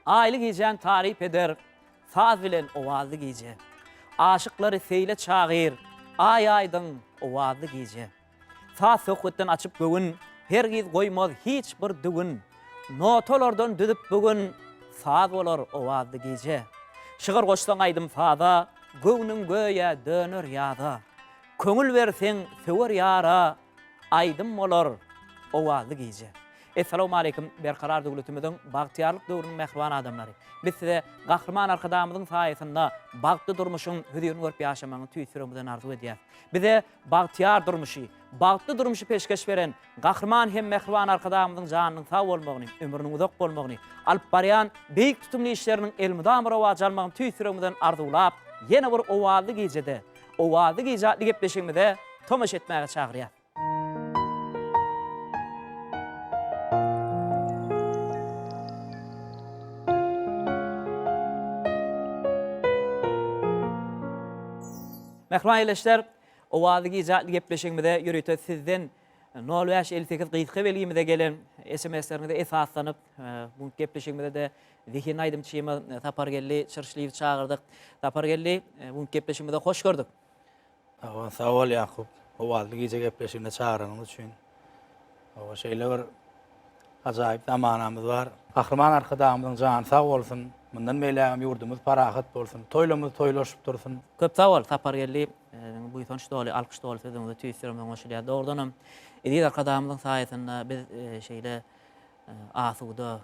Aýly gijäni taryp eder, Saz bilen owazly gije. Aşyklary seýle çagyr, Aý aýdyň, owazly gije. Saz-söhbetden açyp göwün, Hergiz goýmaz hiç bir düwün. Notalardan düzüp bu gün, Saz bolar owazly gije. Şygyr goşsaň aýdym-saza, Göwnüň göýä döner ýaza. Köňül berseň söwer ýara, Aýdym bolar owazly gije. Essalawmaleýkim Berkarar döwletimiziň bagtyýarlyk döwrüniň mähriban adamlary! Biz size Gahryman Arkadagymyzyň saýasynda bagtly durmuşyň hözirini görüp ýaşamagyňyzy tüýs ýüregimizden arzuw edýäs. Bize bagtyýar durmuşy, bagtly durmuşy peşgeş beren Gahryman hem mähriban Arkadagymyzyň janynyň sag bolmagyny, ömrüniň uzak bolmagyny, alyp barýan beýik tutumly işleriniň elmydama rowaç almagyny tüýs ýüregimizden arzuwlap, ýene bir owazly gijede Owazly gije atly gepleşigimize tomaşa etmäge çagyrýas. Mähriban ildeşler, Owazly gije atly gepleşigimize ýörite sizden nol bäş 58 gysga belgimize gelen SMS-leriňize esaslanyp, bu gepleşigimize-de zehinli aýdymçymyz Sapargeldi Çyrşlyýewi çagyrdyk. Sapargeldi, bu gepleşigimize hoş gördük. Hawa, sag bol Ýakup, Owazly gije gepleşigine çagyranyň üçin. Hawa, şeýle bir ajaýyp zamanamyz bar. Gahryman Arkadagymyzyň jany sag bolsun, mundan beýlägem ýurdumyz parahat bolsun, toýlamyz toýlaşyp dursun. Köp sag bol, Sapargeldi. Siziň buýsanç doly, alkyş doly sözüňize tüýs ýüregimden goşulýar. Dogrudanam, eziz Arkadagymyzyň saýasynda biz şeýle asuda,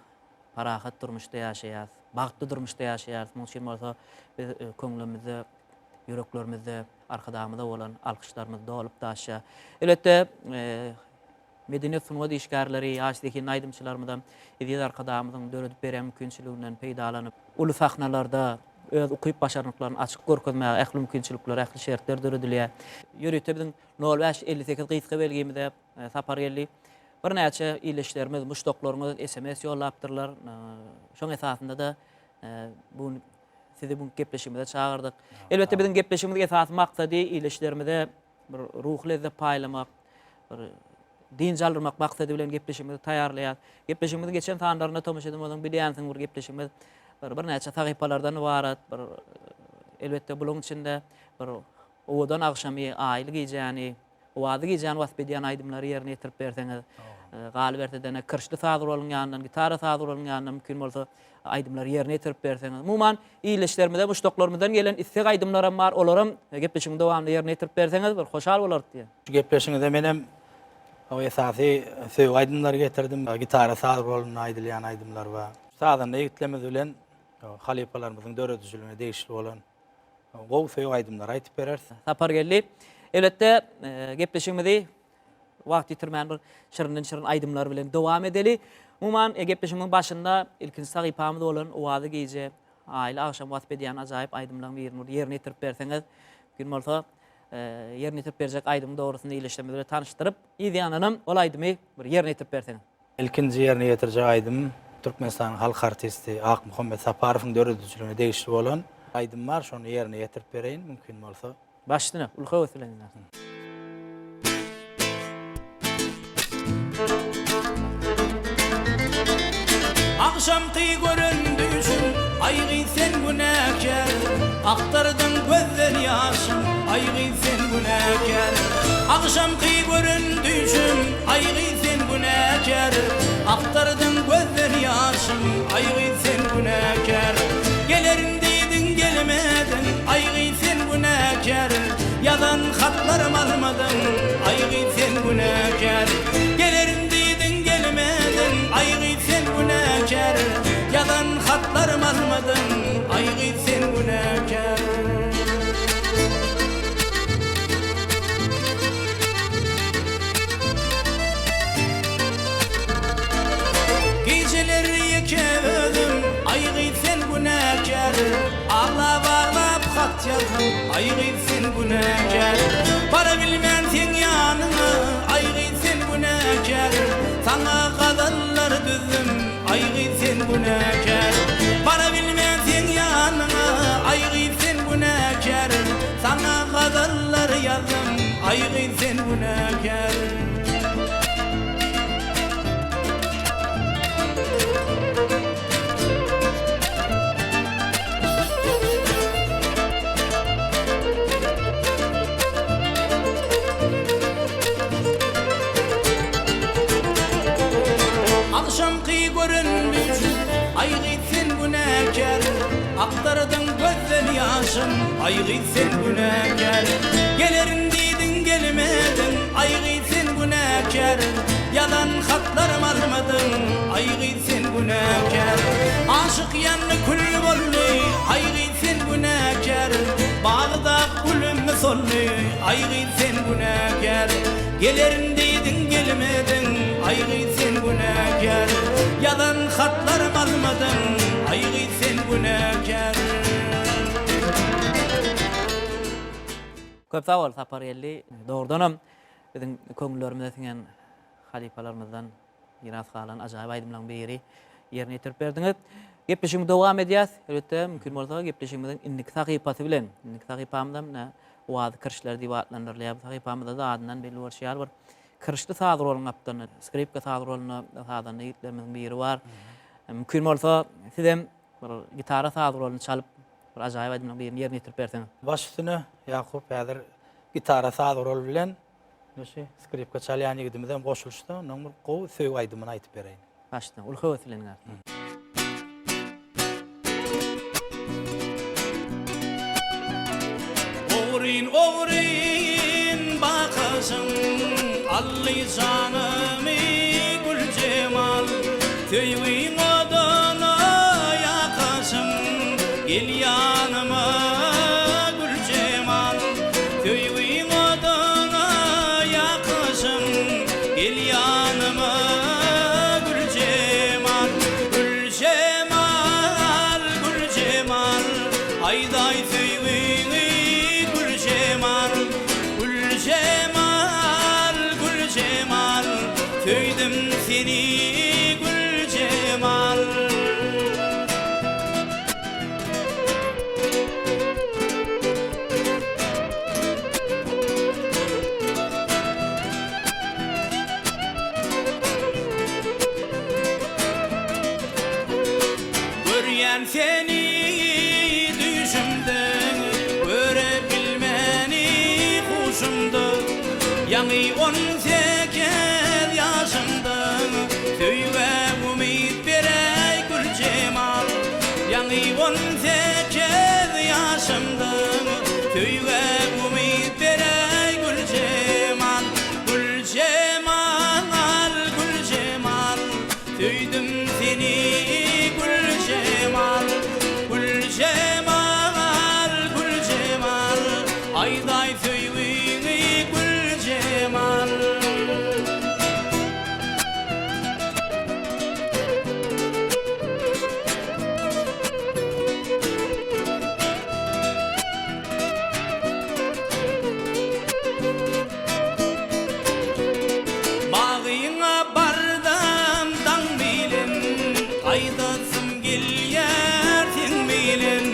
parahat durmuşda ýaşaýarys, bagtly durmuşda ýaşaýarys. Munuň üçin bolsa biz köňlümizde, ýüreklerimizde Arkadagymyza bolan alkyşlarymyz dolup daşýar. Elbetde, medeniýet, sungat işgärleri, ýaş zehinli aýdymçylarymyzam eziz Arkadagymyzyň döredip berýän mümkinçiliginden peýdalanyp, uly sahnalarda öz ukyp-başarnyklaryny açyk görkezmäge ähli mümkinçilikler, ähli şertler döredilýär. Ýörite biziň nol bäş 58 gysga belgimize Sapargeldi birnäçe ildeşlerimiz, muşdaklaryňyz sms ýollapdyrlar. Şoň esasynda-da bu gün sizi bu gepleşigimize çagyrdyk. Elbetde biziň gepleşigimiziň esasy maksady ildeşlerimize bir ruhy lezzet paýlamak, bir dynç aldyrmak maksady bilen gepleşigimizi taýýarlaýarys. Gepleşigimiziň geçen sanlarynda tomaşa eden bolsaň bilýänsiň bir gepleşigimiz bir birnäçe sahypalardan ybarat. Bir elbetde bularyň içinde bir owadan agşamy, aýly gijäni, Owazly gijäni wasp edýän aýdymlary ýerine ýetirip berseňiz, galyberse-de, kirişli saz guralyň ýanyndan, gitara saz guralyň ýanyndan mümkin bolsa aýdymlary ýerine ýetirip berseňiz. Umuman, ildeşlerimize, muşdaklarymyzdan gelen isleg aýdymlaram bar, olaram gepleşigiň dowamynda ýerine ýetirip berseňiz, bir hoşal bolarys diýen. Şu gepleşigiňize menem esasy söýgi aýdymlary getirdim. Gitara saz guralynda aýdylýan aýdymlar bar. Sazanda ýigitlerimiz bilen halypalarymyzyň döredijiligine degişli bolan Gowy söýgi aýdymlary aýtyp bereris. Sapargeldi. Elbetde, gepleşigimizi wagt ýitirmän bir şirinden şirin aýdymlar bilen dowam edeli. Umuman, gepleşigimiziň başynda ilkinji sahypamyz bolan Owazly gije, Aýly agşam wasp edýän ajaýyp aýdymlaryň birini bir ýerine ýetirip berseňiz, mümkin bolsa, ýerine ýetirip berjek aýdymyň dogrusynda ildeşlerimiz bilen tanyşdyryp, yz ýanynam ol aýdymy bir ýerine ýetirip berseňiz. Ilkinji ýerine ýetirjek aýdymym Türkmenistanyň halk artisti Akmuhammet Saparowyň döredijiligine degişli bolan aýdym bar, şony ýerine ýetirip bereýin, mümkin bolsa. Baş üstüne, uly höwes bilen diňlärsiň. Agşamky gören düýşüm, aý gyz sen günäkär, Akdyrdyň gözden ýaşym, aý gyz sen günäkär. Agşamky gören düýşüm, aý gyz sen günäkär, Akdyrdyň gözden ýaşym, aý gyz sen günäkär. Gelerin diýdiň gelmediň, aý gyz sen günäkär, Ýazan hatlarym almadyň, aý gyz sen günäkär. Gelerin diýdiň gelmediň, aý gyz sen günäkär, Ýazan hatlarym almadyň, aý gyz sen günäkär. Gijeler ýeke özüm, aý gyz sen günäkär, Aglap-aglap hat ýazdym, aý gyz sen günäkär. Barabilmän seň ýanyňa, aý gyz sen günäkär, Saňa gazallar düzdüm, aý gyz sen günäkär. Barabilmän seň ýanyňa, aý gyz sen günäkär, Saňa gazallar ýazdym, aý gyz sen günäkär. Agşamky gören düýşüm, aý gyz sen günäkär. Akdyrdyň gözden ýaşym, aý gyz sen günäkär. Gelerin diýdiň gelmediň, aý gyz sen günäkär. Ýazan hatlarym almadyň, aý gyz sen günäkär. Aşyk ýandy kül boldy, aý gyz sen günäkär. Bagda gülüm soldy, aý gyz sen günäkär. Gelerin diýdiň gelmediň, aý gyz sen günäkär. Ýazan hatlarym almadyň, aý gyz sen günäkär. Köp sag bol Sapargeldi. Dogrudanam biziň köňüllerimize siňen halypalarymyzdan miras galan ajaýyp aýdymlaryň biri ýerine ýetirip berdiňiz. Gepleşigimizi dowam edýäs. Elbetde, mümkin bolsa gepleşigimiziň indiki sahypasy bilen. Indiki sahypamyzam ine Owazy kirişler diýip atlandyrylýar. Bu sahypamyzda-da adyndan belli bolşy ýaly bir kirişli saz guralyň gapdalynda, skripka saz guralynda sazanda ýigitlerimiziň biri bar. Mümkin bolsa sizem bir gitara saz guralyny çalyp bir ajaýyp aýdymlaryň birini ýerine ýetirip berseňiz. Baş üstüne, Ýakup, häzir gitara saz guraly bilen Şu skripka çalýan ýigidimizem goşulyşsa, ondan bir gowy söýgi aýdymyny aýdyp bereýin. Başda, uly höwes bilen gel. Ogryn ogryn bakaşyň Aldy janymy Güljemal Söýgiň oduna ýakaşyň Gel ýanyma Güljemal Söýgiň oduna ýakaşyň Gel ýanyma Güljemal Güljemal Güljemal Aýdaý söýgiňi Güljemal Güljemal Güljemal Söýdüm seni Güljemal. Görýän seni düýşümde, Göre bilmäni huşumda. Ýaňy on sekiz ýaşymda, Söýgä umyt beräý Güljemal. Ýaňy on sekiz ýaşymda, Söýgä umyt beräý Güljemal. Güljemal, Güljemal, Söýdüm seni Güljemal. Güljemal, Güljemal, Aýdaý söýgiňi Güljemal. Bagyňa bardam daň bilen, Gaýdasym gelýär seň bilen.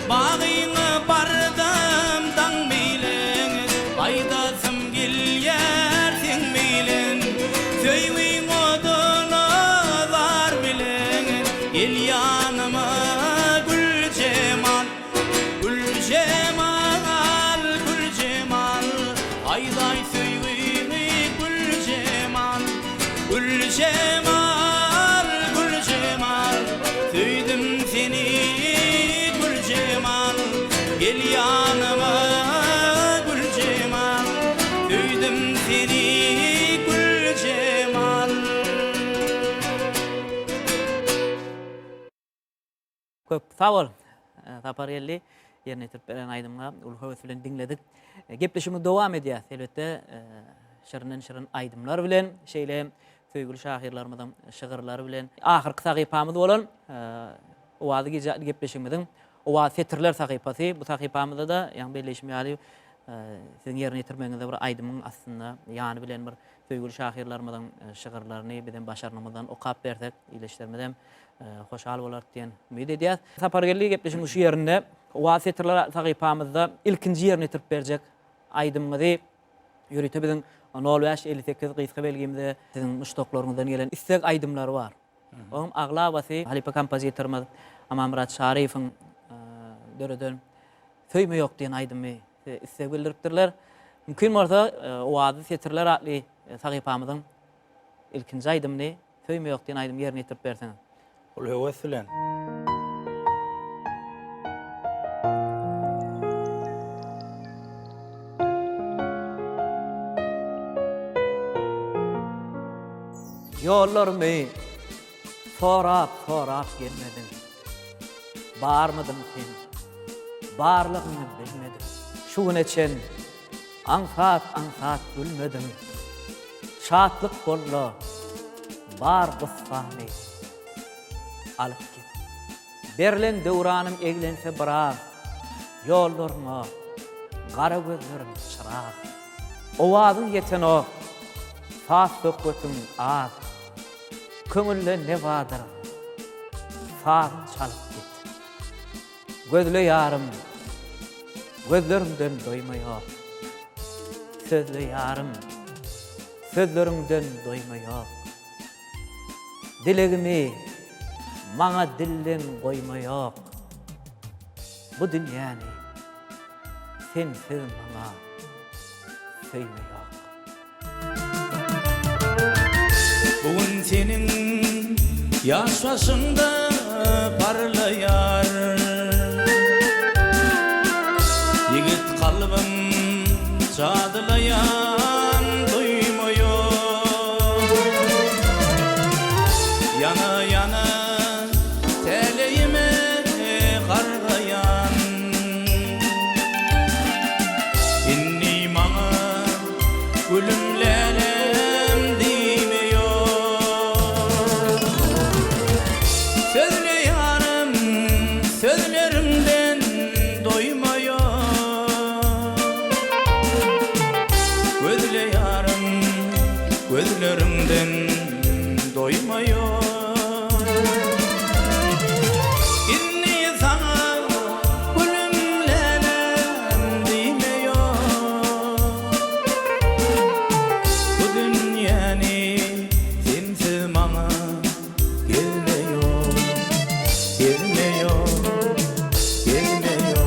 Bagyňa bardam daň bilen, Gaýdasym gelýär seň bilen. Söýgiň oduna zar bilen, Gel ýanyma Güljemal. Güljemal, Güljemal, Aýdaý söýgiňi Güljemal. Güljemal, Güljemal, Söýdüm seni Güljemal. Gel ýanyma Güljemal, Söýdüm seni Güljemal. Köp sag bol Sapargeldi. Ýerine ýetirip beren aýdymyňa uly höwes bilen diňledik. Gepleşigimizi dowam edýäs. Elbetde, şirinden şirin aýdymlar bilen, şeýle hem söýgüli şahyrlarymyzyň şygyrlary bilen ahyrky sahypamyz bolan Owazy gije atly gepleşigimiziň Owaz setirler sahypasy. Bu sahypamyzda-da, ýaňy belleýşim ýaly, siziň ýerine ýetirmegiňizde bir aýdymyň astynda ýany bilen bir söýgüli şahyrlarymyzyň şygyrlaryny bizem başarnygymyzdan okap bersek, ildeşlerimizem hoşal bolar diýen umyt edýäs. Sapargeldi gepleşigiň şu ýerinde Owaz setirler atly sahypamyzda ilkinji ýerine ýetirip berjek aýdymyňyzy ýörite biziň nol bäş 58 gysga belgimize siziň muşdaklaryňyzdan gelen isleg aýdymlary bar. Onuň aglabasy halypa kompozitorymyz Amanmyrat Çaryýewiň döreden Söýme ýok diýen aýdymy size isleg bildiripdirler. Mümkin bolsa Owazly setirler atly sahypamyzyň ilkinji aýdymyny. Söýme ýok diýen aýdymy ýerine ýetirip berseňiz. Uly höwes bilen. Ýollarymy sorap-sorap gelmediň. Barmydyň sen? Barlygyňy bilmedim. Şu güne çen aňsat-aňsat gülmediň. Şatlyk bolda bar gussamy alyp git. Berlen döwranym eglense biraz, Ýollaryňa gara gözlerim çyrag. Owazyň ýetenok, saz-söhbetiň az, Köňülde ne bardyr, sazyň çalyp git. Gözle ýarym, gözleriňden doýma ýok. Sözle ýarym, sözleriňden doýma ýok. Dilegimi maňa dilden goýma ýok. Bu dünýäni sensiz maňa söýme ýok. Bu gün seniň ýaş başyňda parlaýar Ýigit kalbym jadylaýan duýma ýok Ýana-ýana täleýime gargaýan Indi maňa Gülüm lälem diýme ýok. Sözle ýarym sözleriňden doýma ýok. Gözle ýarym gözleriňden doýma ýok. Indi saňa gülüm lälem diýme ýok. Bu dünýäni sensiz maňa gezme ýok, gezme ýok, gezme ýok.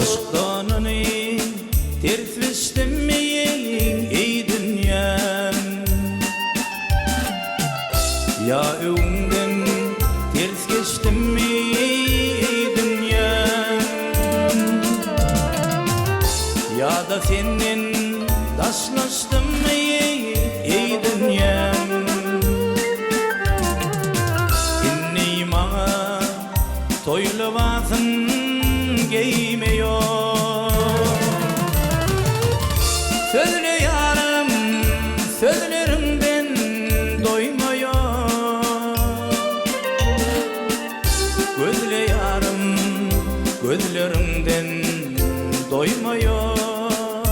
Yşk donuny ters biçdimmi eý dünýäm? Ýa öňden ters geçdimmi eý dünýäm? Ýa-da senden daşlaşdymmy eý dünýäm? Indi maňa toý lybasyn geýme ýok. Sözle ýarym Sözleriňden doýma ýok. Gözle ýarym gözleriňden doýma ýok.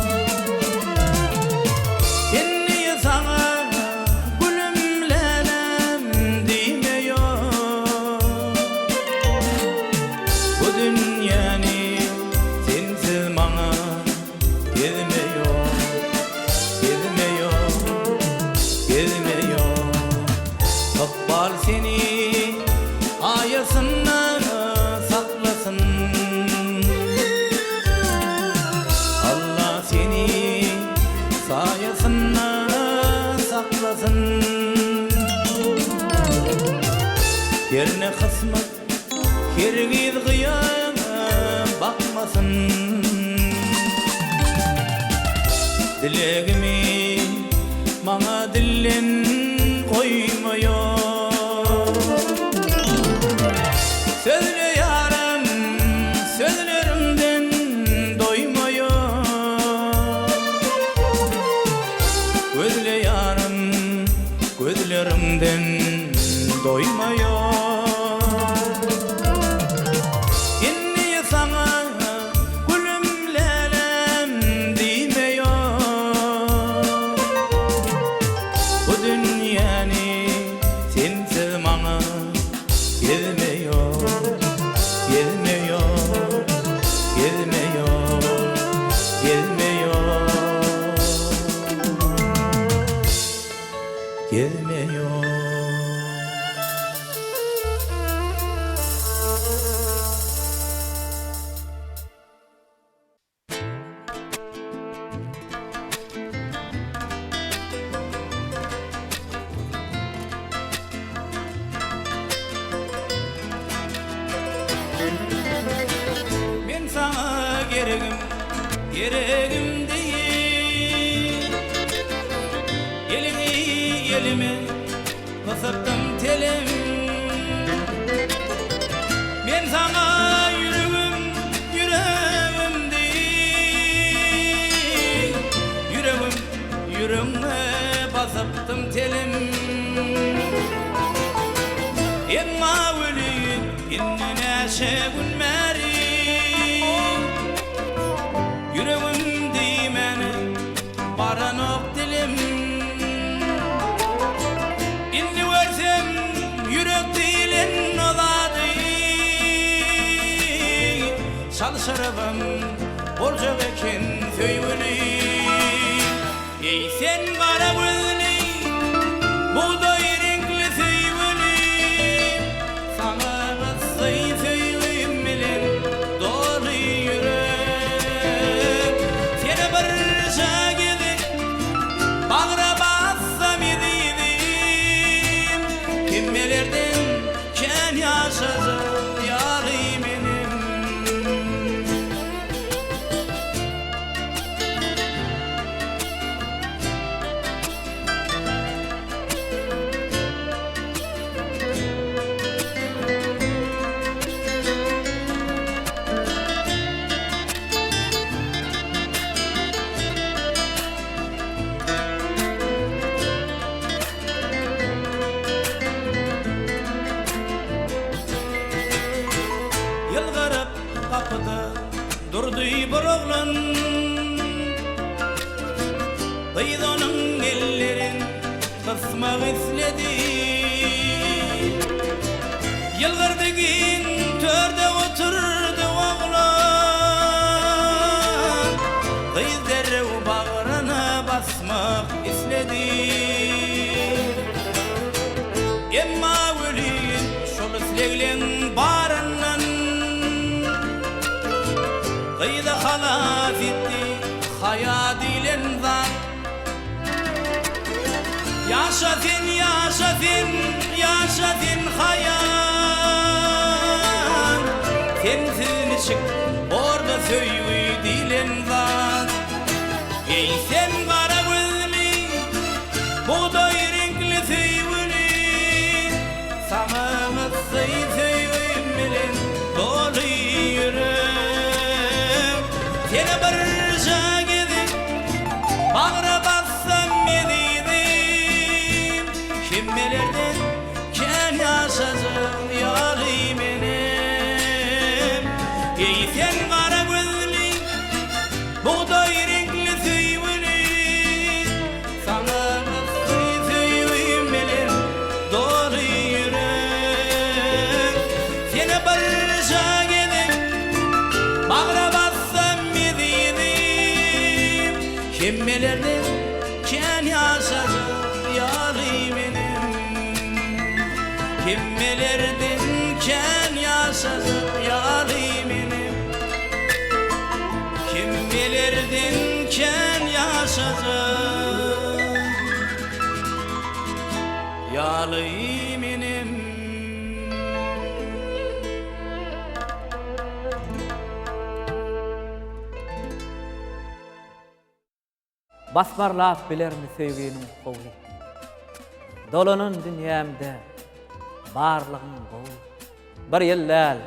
Indi saňa gülüm lälem diýme ýok. Bu dünýäni sensiz maňa gezme ýok. Gezme ýok, gezme ýok. Ykbal seni aýasynda saklasyn. Alla seni saýasynda saklasyn. Herne kysmat Hergiz gyýa bakmasyn. Dilegimi maňa dilden goýma ýok. Sözle ýarym sözleriňden doýma ýok. Gözle ýarym Gözleriňden doýma ýok. Indi saňa gülüm lälem diýme ýok. Gezme ýok. Men saňa geregim, geregim diýip, Eliňi elime gysypdym telim. Men saňa ýüregim, ýüregim diýip, Ýüregim ýüregňe basypdym telim. Emma welin indi näçe gün bäri Ýüregim diýmäne baranok dilim. Indi görsem ýürek diýlen o zady Çalşyrybam boljak eken söýgüli. Eý sen gara gözli, bugdaý reňkli söýgüli, Saňa yssy söýgim bilen doly ýürek. Seni birje gezek bagra bassam ezizim, Hemmelerden kän ýaşajak ýaly menem. Ýylgyryp gapyda Durdy bir oglan. Gyz onuň ellerin gysmak isledi. Ýylgyrdy giň törde oturdy oglan. Gyz derrew bagryna basmak isledi. Emma welin şol islegleň baryndan. Gyza halas etdi haýa diýlen zat. Ýaşa sen, ýaşa sen, ýaşa sen haýa. Sensiz niçik borda söýgi diýlen zat. Eý sen gara gözli, bugdaý reňkli söýgüli. Saňa yssy söýgim bilen doly ýürek. Seni birje gezek bagra bassam ezizim, Hemmelerden kän ýaşajak ýaly menem. Eý sen gara gözli, bugdaý reňkli söýgüli, Saňa yssy söýgim bilen doly ýürek. Seni birje gezek bagra bassam ezizim, Hemmelerden kän ýaşajak ýaly menem. Hemmelerden kän ýaşajak ýaly menem. Hemmelerden kän ýaşajak ýaly menem. Basmarlap bilermi söýginiň howly. Dolanan dünýämde barlygyň gowy. Bir ýyl däl,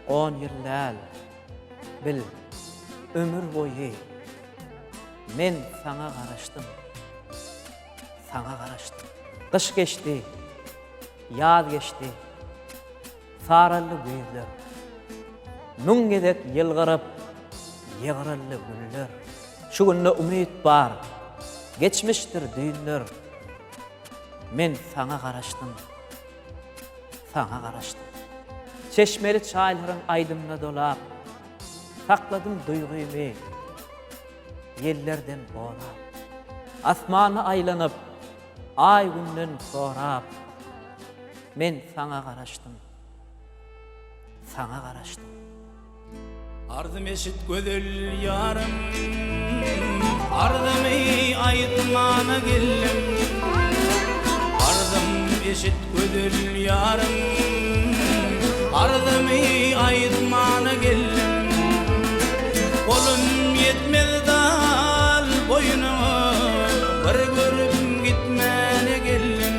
on ýyl däl, bil, ömür boýy men saňa garaşdym, saňa garaşdym. Gyş geçdi, ýaz geçdi. Saraldy güýzler. Müň gezek ýylgyryp, ýygryldy güller. Şu günde umyt bar, geçmişdir düýnler. Men saňa garaşdym, saňa garaşdym. Çeşmeli çaýlaryň aýdymyna dolap, Sakladym duýgymy ýellerden gorap. Asmana aýlanyp. Aý-günden sorap, men saňa garaşdym. Saňa garaşdym. Arzym eşit gözel ýarym, Arzymy aýtmana geldim. Arzym eşit gözel ýarym, Arzymy aýtmana geldim. Golum ýetmez dal boýnuňa, Bir görüp gitmäne geldim.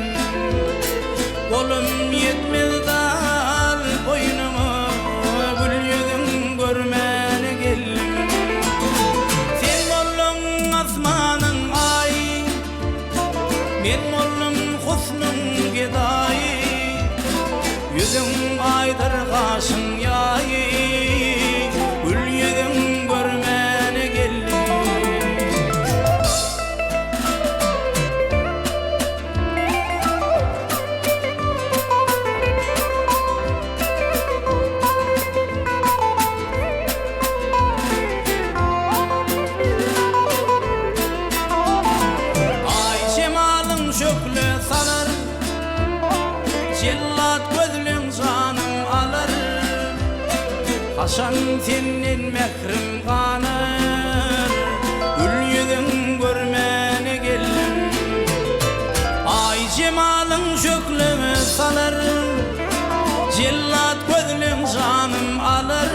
Golum ýetmez dal boýnuňa, Gül ýüzüň görmäne geldim. Sen bolduň asmanyň aýy, Men boldum husnuň gedaýy. Ýüzüň aýdyr gaşyň ýaýy, Gül ýüzüň görmäne geldim. Aý jemalyň şöhle salar, Jellat gözleň janym alar. Haçan senden mährim ganar, Gül ýüzüň görmäne geldim. Aý jemalyň şöhle salar, Jellat gözleň janym alar.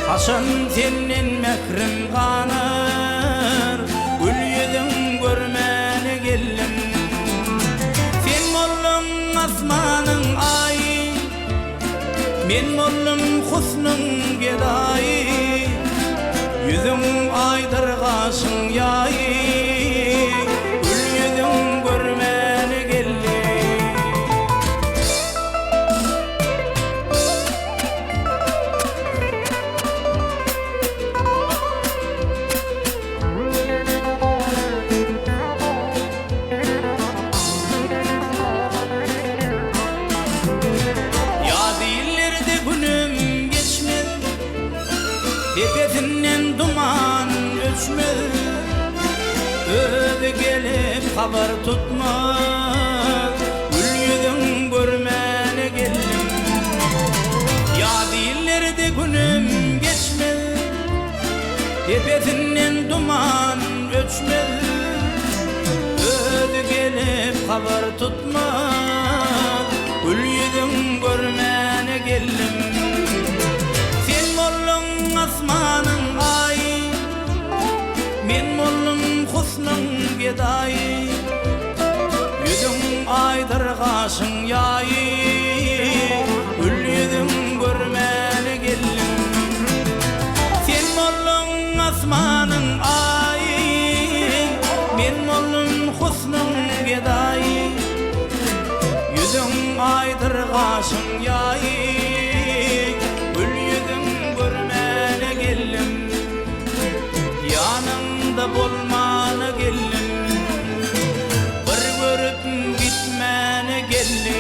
Haçan senden mährim ganar, Gül ýüzüň görmäne geldim. Sen bolduň asmanyň aýy, Men boldum husnuň gedaýy. Ýüzüň aýdyr gaşyň ýaýy, Gül ýüzüň görmäne geldim. Ýaz illerde günüm geçmez, Depesinden duman öçmez. Özi gelip habar tutmaz, Gül ýüzüň görmäne geldim. Ýaz illerde günüm geçmez, Depesinden duman öçmez. Özi gelip habar tutmaz, Gül ýüzüň görmäne geldim. Sen bolduň asmanyň aýy, Men boldum husnuň gedaýy. Ýüzüň aýdyr gaşyň ýaýy, Gül ýüzüň görmäne geldim. Sen bolduň asmanyň aýy, Men boldum husnuň gedaýy. Ýüzüň aýdyr gaşyň ýaýy, Gül ýüzüň görmäne geldim. Ýanyňda bolmana geldim. Bir görüp gitmäne geldim.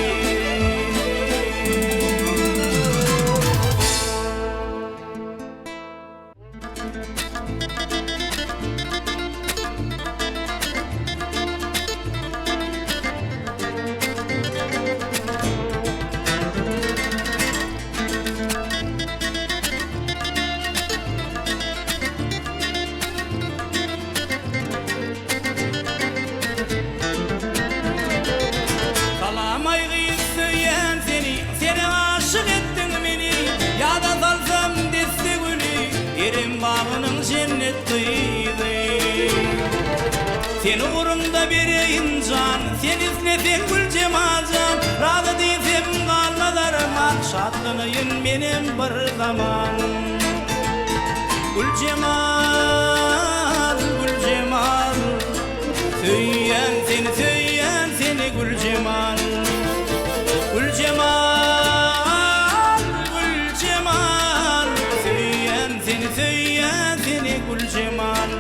Salam aý gyz söýýän seni Senem aşyk etdiň meni Ýada salsam desse güli Erem bagynyň jennet gyzy Sen ugruňda bereýin jan Sen isleseň Güljemal jan Razy diýsem galmaz arman Şatlanaýyn menem bir zaman Güljemal, Güljemal Söýýän seni, söýýän seni Güljemal Güljemal, Güljemal Söýýän seni, söýýän seni Güljemal.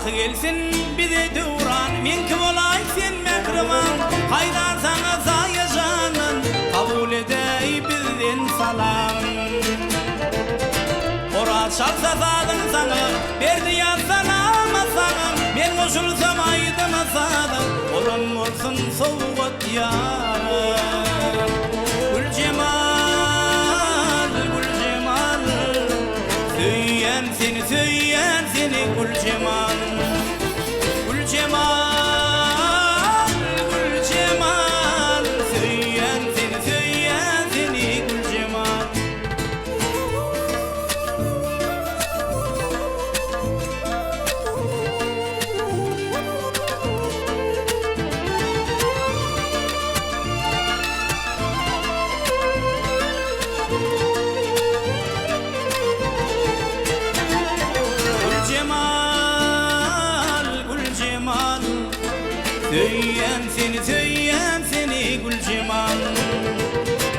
Baky gelsin bize döwran, Meňki bolaý sen mähriban, Haýran saňa saýa janan, Kabul edäý bizden salam. Oraz çalsa sazyny saňa, Berdi ýazsa nama saňa, Men goşulsam aýdyma saza, Olam bolsun sowgat ýara. Güljemal, Güljemal, Söýýän seni, söýýän seni Güljemal. Güljemal, Güljemal, Söýýän seni, söýýän seni Güljemal. Güljemal, Güljemal, Söýýän seni, söýýän seni Güljemal.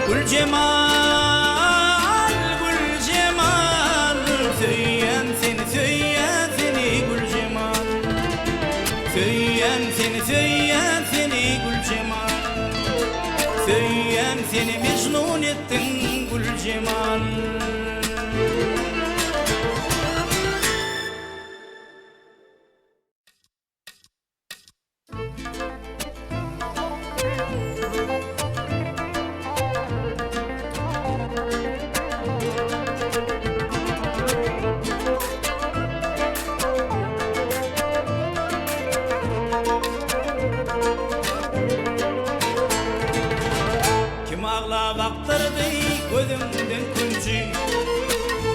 Güljemal, Güljemal, Söýýän seni, söýýän seni Güljemal. Söýýän seni, söýýän seni Güljemal. Söýýän seni Mejnun etdiň Güljemal. Kim aglap akdyrdy gözüňden künji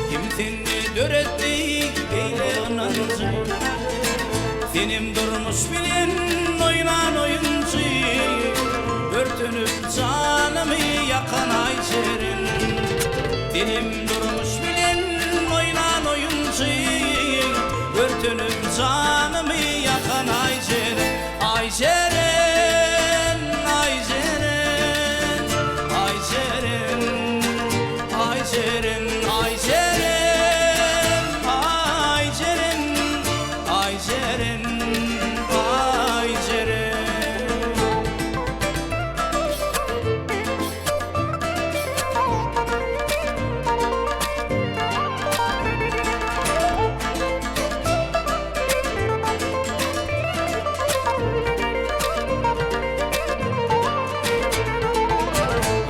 Kim sende döretdi beýle ynanjy Senem durmuş bilen oýnan oýunçy Örtenip janymy ýakan Aýjeren Senem durmuş bilen oýnan oýunçy Örtenip janymy ýakan Aýjeren Aýjeren, Aýjeren, Aýjeren, Aýjeren, Aýjeren, Aýjeren, Aýjeren, Aýjeren.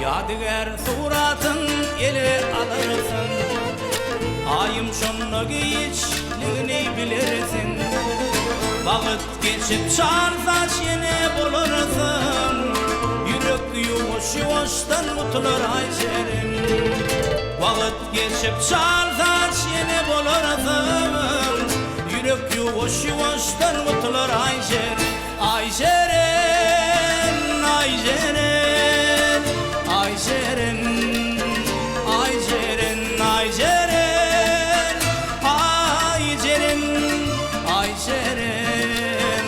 Ýadygär suratyň ele alarsyň, Aýym şonda giçligini bilersiň. Wagt geçip çar saç ýene bolarsyň, Ýürek ýuwaş-ýuwaşdan gutular Aýjeren. Wagt Geçip çal saç ýene bolarsyň Ýürek ýuwaş-ýuwaşdan gutular Aýjeren Aýjeren Aýjeren Aýjeren Aýjeren Aýjeren Aýjeren Aýjeren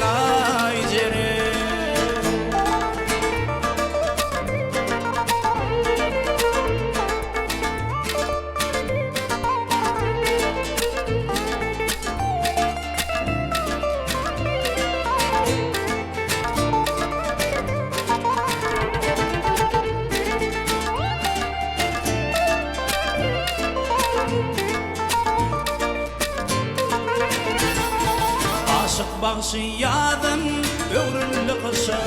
Aýjeren. Aşyk bagşy ýazan öwrüldi gyşa.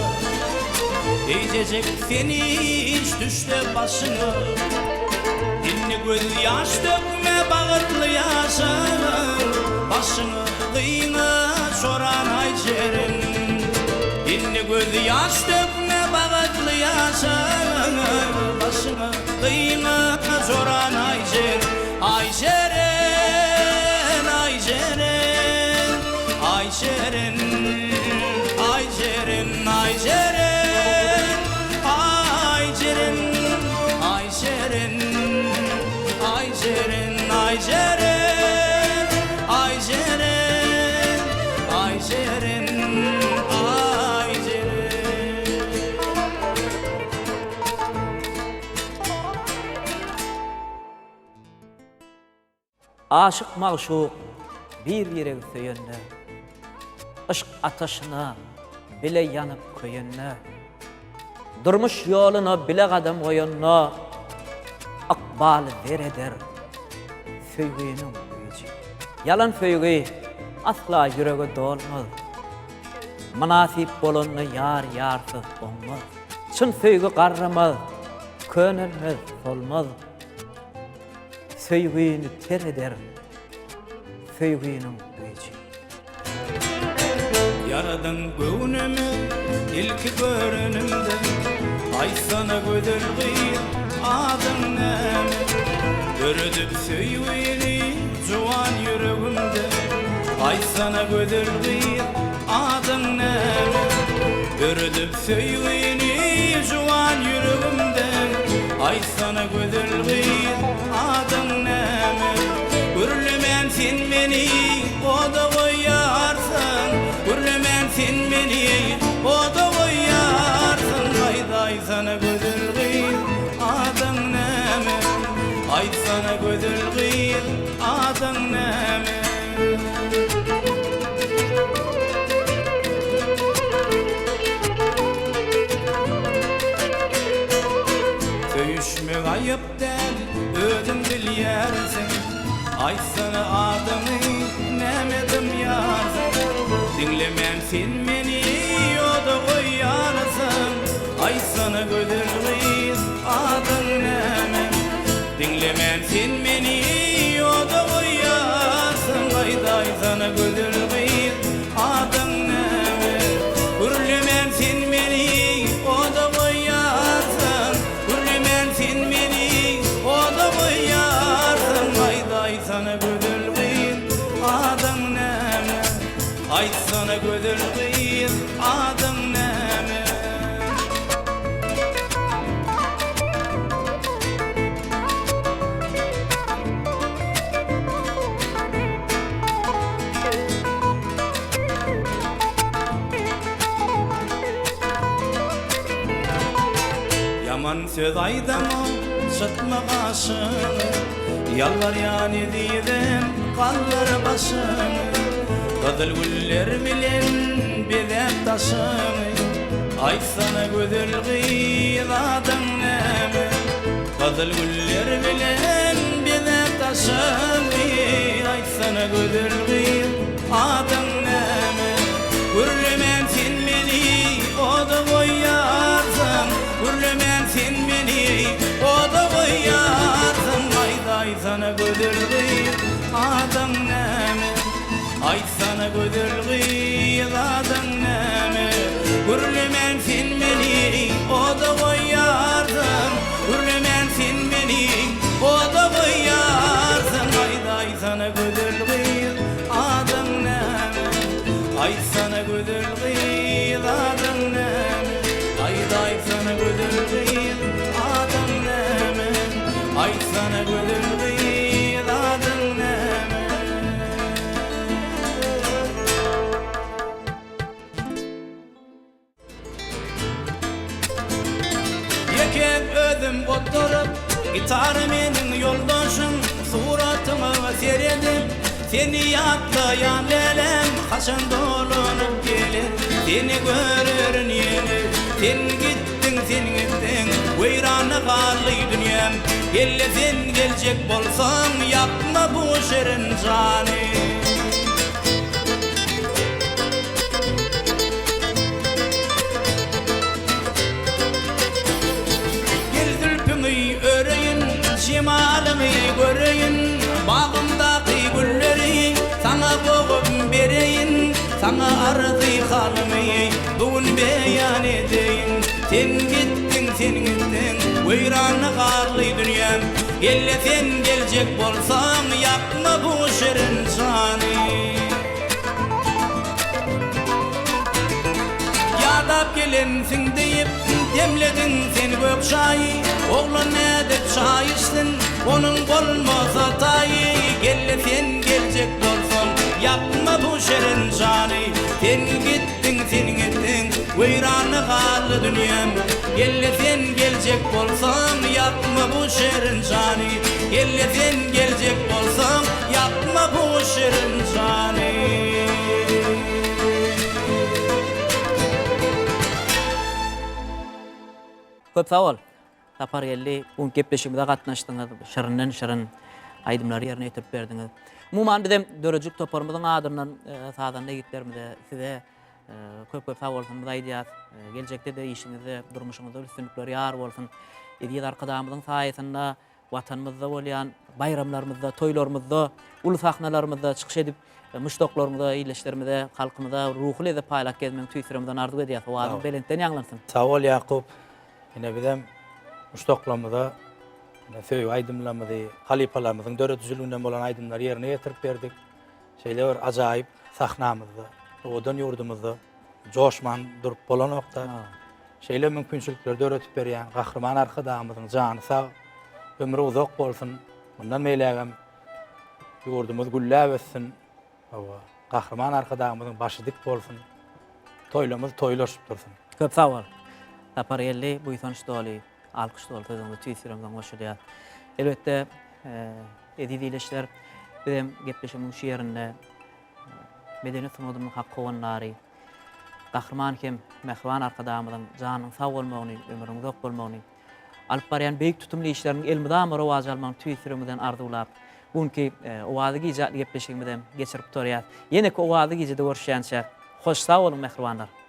Eýjejek seni hiç düşse başyňa. Indi göz ýaş dökme bagtly ýaşa. Başyňy gyňa çoran Aýjeren. Indi göz ýaş dökme bagtly ýaşa. Başyňy gyňa çoran Aýjeren. Aýjeren, Aýjeren, Aýjeren, Aýjeren. Aýjeren, Aýjeren, Aýjeren, Aýjeren, Aýjeren, Aýjeren, Aýjeren, Aýjeren. Aşyk-magşuk bir-biregi söýende. Yşk ataşyna bile ýanyp köýende, Durmuş ýoluna bile gadam goýanda, Ykbaly zer eder söýginiň güýji. Ýalan söýgi asla ýürege dolmaz, Mynasyp bolanda ýar ýarsyz oňmaz. Çyn söýgi garramaz, könelmez, solmaz. Söýgini ter eder söýginiň güýji. Ýaradyň göwnümi ilki görenimde, Aýtsana gözel gyz, adyň näme? Döredip söýgini juwan ýüregimde, Aýtsana gözel gyz, adyň näme? Döredip söýgini juwan ýüregimde, Aýtsana gözel gyz, adyň näme? Gürlemän sen meni oda goýýarsyň, Gürlemän sen meni oda goýýarsyň, Aýdaýsana gözel gyz, adyň näme? Aýtsana gözel gyz, adyň näme? Söýüşmek aýyp däl, özüň bilýärsiň. Aýtsana adyňy, näme dymýarsyň? Diňlemän sen meni ýoda goýýarsyň. Aýtsana gözel gyz, adyň näme? Diňlemän sen meni ýoda goýýarsyň. Aýdaýsana gözel gyz, adyň näme? Gürlemän sen meni oda goýýarsyň. Gürlemän sen meni oda goýýarsyň. Aýdaýsana gözel gyz, adyň näme? Aýtsana gözel gyz, adyň näme? Ýaman söz aýdamok, çytma gaşyňy, Ýalbarýan ezizim, galdyr başyňy. Gyzyl güller bilen bezäp daşyňy, Aýtsana gözel gyz, adyň näme? Gyzyl güller bilen bezäp daşyňy, Aýtsana gözel gyz, adyň näme? Gürlemän sen meni oda goýýarsyň, Gürlemän sen meni oda goýýarsyň, Aýdaýsana gözel gyz, adyň näme? Aýtsana gözel gyz, adyň näme? Gürlemän sen meni oda goýýarsyň, Gürlemän sen meni oda goýýarsyň, Aýdaýsana gözel gyz, adyň näme? Aýtsana gözel gyz, adyň näme? Aýdaýsana gözel gyz, adyň näme? Aýtsana gözel gyz, adyň näme? Ýeke özüm oturyp, gitara meniň ýoldaşym, Suratyňa seredip, seni ýatlaýan läläm, Haçan dolanyp geler, seni görerin ýene. Sen gitdiň, sen gitdiň, weýrana galdy dünýäm, Gel-le sen geljek bolsaň, ýakma bu şirin jany. Gel zülpüňi öreýin, jemalyňy göreýin, Bagymdaky gülleri saňa bogup bereýin, Saňa arzy-halymy bu gün beýan edeýin. Sen gitdiň, sen gitdiň, weýrana galdy dünýäm, Gel-le sen geljek bolsaň, ýakma bu şirin jany. Ýadap gelensiň diýip, demlediň sen gök çaýy, Oglan nädip çaý içsin, onuň bolmasa taýy. Gel-le sen geljek bolsaň, ýakma bu şirin jany. Sen gitdiň, sen gitdiň, weýrana galdy dünýäm. Gel-le sen geljek bolsaň, ýakma bu şirin jany. Gel-le sen geljek bolsaň, ýakma bu şirin jany. Köp sag bol. Sapargeldi, bu gepleşigimize gatnaşdyňyz, şirinden şirin aýdymlary ýerine ýetirip berdiňiz. Umuman bizem döredijilik toparymyzyň adyndan sazanda ýigitlerimize, size köp-köp sag bolsunymyzy aýdýas. Geljekde-de işiňizde, durmuşyňyzda üstünlikler ýar bolsun. Eziz Arkadagymyzyň saýasynda Watanymyzda bolýan baýramlarymyzda, toýlarymyzda, uly sahnalarymyzda çykyş edip, muşdaklaryňyza, ildeşlerimize, halkymyza ruhy lezzet paýlap gezmegiňi tüýs ýüregimizden arzuw edýäris. Owazyň belentden ýaňlansyn! Sag bol Ýakup. Ine bizem muşdaklarymyza ine söýgi aýdymlarymyzy, halypalarymyzyň döredijiliginden bolan aýdymlary ýerine ýetirip berdik. Şeýle bir ajaýyp sahnamyzda, owadan ýurdumyzda joşman durup bolanok-da. Şeýle mümkinçilikleri döredip berýän Gahryman Arkadagymyzyň jany sag, ömri uzak bolsun. Mundan beýlägem ýurdumyz gülläp össün. Hawa, Gahryman Arkadagymyzyň başy dik bolsun. Toýlamyz toýlaşyp dursun. Köp sag bol. Sapargeldi, buýsanç doly, alkyş doly sözüňize tüýs ýüregimden goşulýar. Elbetde, eziz ildeşler, bizem gepleşigimiziň şu ýerinde medeniýet sungatymyzyň hak howandary, Gahryman hem mähriban Arkadagymyzyň janynyň sag bolmagyny, ömrüniň uzak bolmagyny, alyp barýan beýik tutumly işleriniň elmydama rowaç almagyny tüýs ýüregimizden arzuwlap, bu günki Owazly gije atly gepleşigimizem geçirip gutarýas. Ýeneki Owazly gijede görüşýänçäk, hoş sag boluň mähribanlar!